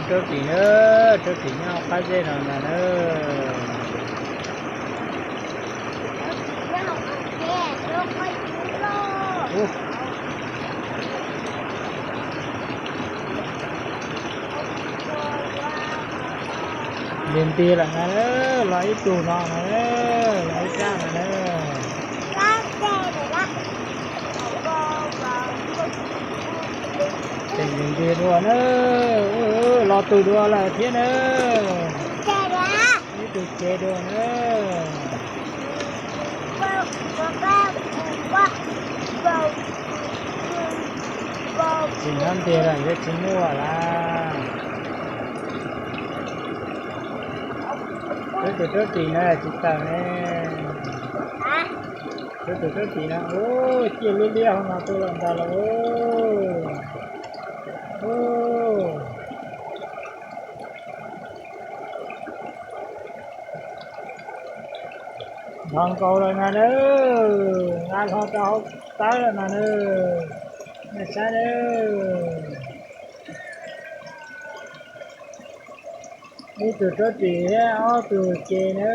Rab ris na, rab ris nyob qab zej no na na. Nti nti lawm na, los ib tug no na, los ib rab no na. Tseem nti nti dua na, los tus dua lawm thiab na. Ib tug cev dua na. Tsis nyob ntiag lawm thiab tsis muaj lawm. Peb tus rab ris na tsis tawm ne. Peb tus rab ris na, ub, ciaj liab liab hauv no tuaj los ntag lauj. Ub, nthos nkaus lawm na, nqa hlo rau hauv tawb lawm no na. Nej saib na, ib tug rab ris thiab ob tug cev na.